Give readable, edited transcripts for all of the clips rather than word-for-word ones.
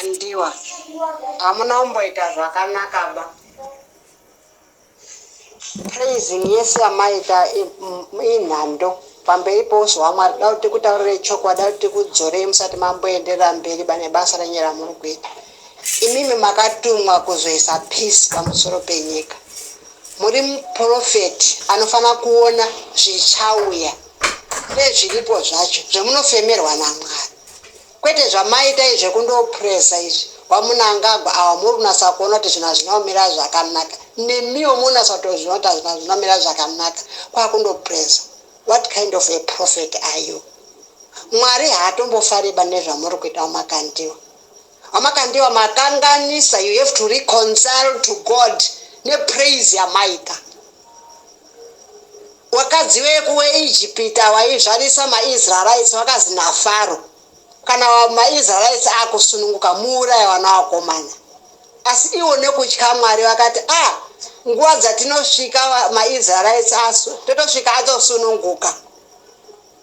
VaMakandiwa, hamuna kumboita zvakanaka ba. Praising yese yamaita inhando pamberi pouso hwaMwari. Da kuti tikutaurire chokwadi, da kuti tikudzorei musati mamboenderera mberi ba nebasa renyu ramuri kuita. Imimi makatumwa kuzoisa peace pamusoro penyika. Muri muprofeti anofanira kuona zvichauya nezviripo zvacho zvemunofemerwa naMwari. Kwete zvamaita izvi zvekundopresa izvi vaMunangagwa ava muri kunatsa kuona kuti zvinhu hazvina kumira zvakanaka nemiwo munonatsa kutozviona kuti hazvina hazvina kumira zvakanaka kwakundopresa what kind of a prophet are you Mwari haatombofariba nezvamuri kuita vaMakandiwa VaMakandiwa makanganisa you have to reconcile to God nepraise yamaita Wakadzi veku weIjipita waizvarisa maIsraerites vakazi naFaro, Kana maIsraerites akusununguka, muuraye vana vakomana. Asi ivo nekutya Mwari vakati, Ah, nguva dzatinosvika maIsraerites asu, totosvika atosununguka.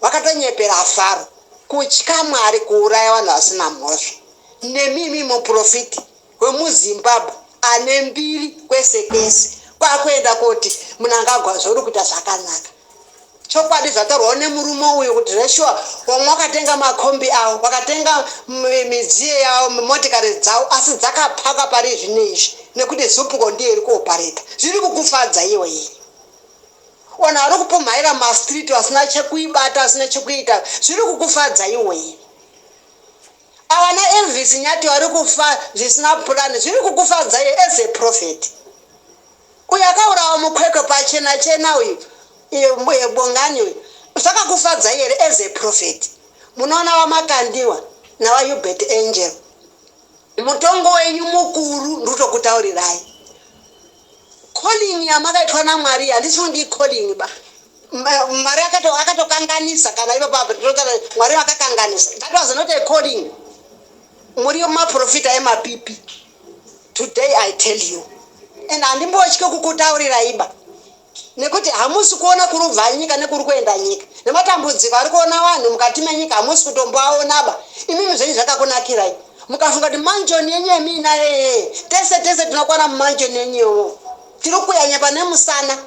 Vakatonyepera Faro. Kutya Mwari kuuraya vanhu vasina mhosva. Nemi imi muprofiti wemuZimbabwe ane mbiri kwese kwese kwakuenda koti Mnangagwa zvauri kuita zvakanaka. Chokwadi zvataurwawo nemurume uyu kuti zveshuwa vamwe vakatenga makombi avo vakatenga midziyo yavo motikari dzavo asi dzakapakwa pari zvino izvi nekuti Zupco ndiyo iri kuopareta. Zviri kukufadza iwe here? Vanhu vari kupumhaira mumastreet vasina chekuibata vasina chekuita zviri kukufadza iwe here? Avana Elvis Nyati vari kufa zvisina plan zviri kukufadza here as a prophet? Uyu akaurawa mukwekwe pachena chena uyu Bongani uyu zvakakufadza here as a prophet? Munoona vaMakandiwa navaHubert Angel mutongo wenyu mukuru ndikutokutaurirai calling yamakaitwa naMwari handisi kuti icalling ba Mwari akatokanganisa kana ivo Mwari vakakanganisa that was not a calling muri maprofita emapipi today I tell you and handimbotye kukutaurira iba nekuti hamusi kuona kuri kubva nyika nekuri kuenda nyika nematambudziko ari kuona vanhu mukati menyika hamusi kutomboaonaba imimi zvenyu zvakakunakirai mukafunga kuti manjoni yenyu yemiinayo yeye tese tese tinokwana mumanjoni yenyu iyoyo tiri kuyanyepa nemusana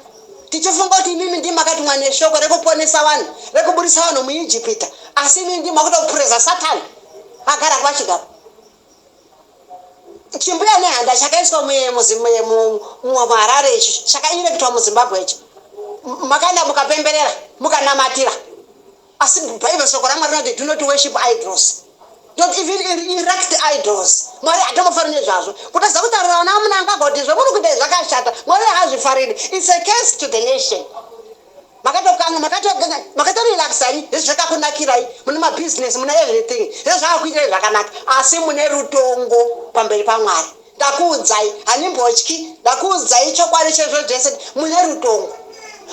tichifunga kuti imimi ndimi makatumwa neshoko rekuponesa vanhu rekuburitsa vanhu muIjipita asi imimi ndimi makutopureza Satani agara pachigaro chimbuya nehanda chakaiswa muHarare ichi chakairektwa muZimbabwe ichi makaenda mukapemberera mukanamatira asi bhaibheri shoko ramwari rinoti do not worship idols don't even erect idols mwari hatombofari nezvazvo kutadza kutaurira vana vamunangagwa kuti zvamuri kuita zvakashata mwari haazvifariri it's a curse to the nation Makatokanga makatorelaxai zvese zvakakunakirai mune mabusiness mune everything zvese zvakakuitirai zvakanaka asi mune rutongo pamberi pamwari ndakuudzai handimbotyi ndakuudzai chokwadi chezvo zvese mune rutongo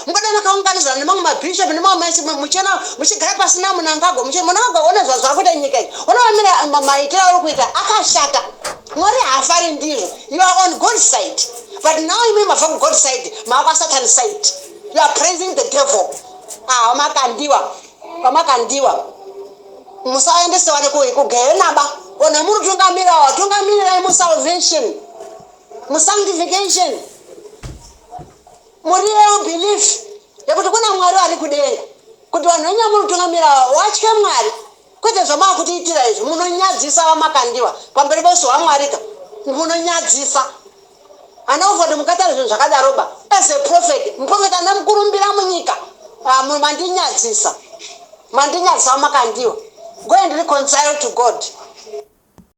mungadai makaunganidzana nemamwe mabishop nemamwe muchiona muchigara pasina munangagwa munangagwa one zvazvari kuita nyika iyi one vamira maitiro auri kuita akashata mwari haafari ndizvo you are on god side but now imi mabva kugod side maakwa satan side You are praising the devil. Ah, vamakandiwa. Vamakandiwa. Musaendese vane kugehena ba. Ona muri tungamira wa tungamirirai mu salvation. Mu sanctification. Muri belief yekuti kuna Mwari ari kudenga. Kuti vanhu venyu muri tungamira watye Mwari. Kwete zvamaakutiitira izvi munonyadzisa vamakandiwa pamberi peuso hwaMwari ka munonyadzisa. Hana mukataura zvinhu zvakadaro ba as a prophet muprofet ane mukurumbira munyika ah, mandinyadzisa mandinyadzisa vamakandiwa go and reconcile to God.